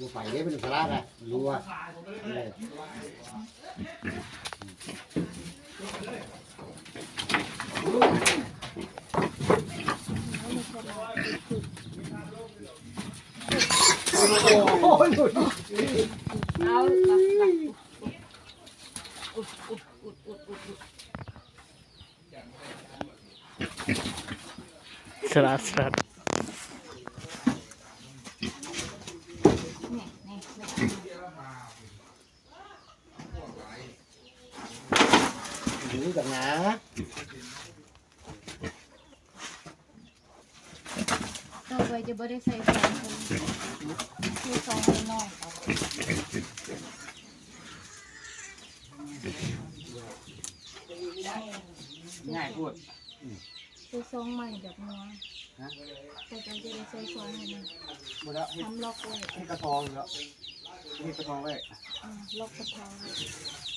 ບໍ່ໄປເດ້ ມັນສະຫຼາດນະ ຮູ້ວ່າ ເອີ ເອົາລະ ສະຫຼາດ ສະຫຼາດ ນີ້ ນີ້ ນີ້ ນີ້ກັນນະ. ຕໍ່ໄປຈະບໍ່ໄດ້ໃສ່ຊອງເພິ່ນ ໃສ່ຊອງນ້ອຍໆ ເອົາ ງ່າຍໂພດ ໃສ່ຊອງໃໝ່ແບບນົວ ຮະ ແຕ່ກໍຈະໄດ້ໃສ່ຊອງໃໝ່ ບໍ່ແລ້ວ ເຮັດ ທຳລັອກໄວ້ ເຮັດກະທອງແລ້ວ ເຮັດກະທອງໄວ້ ອືມ ລັອກກະທອງໄວ້.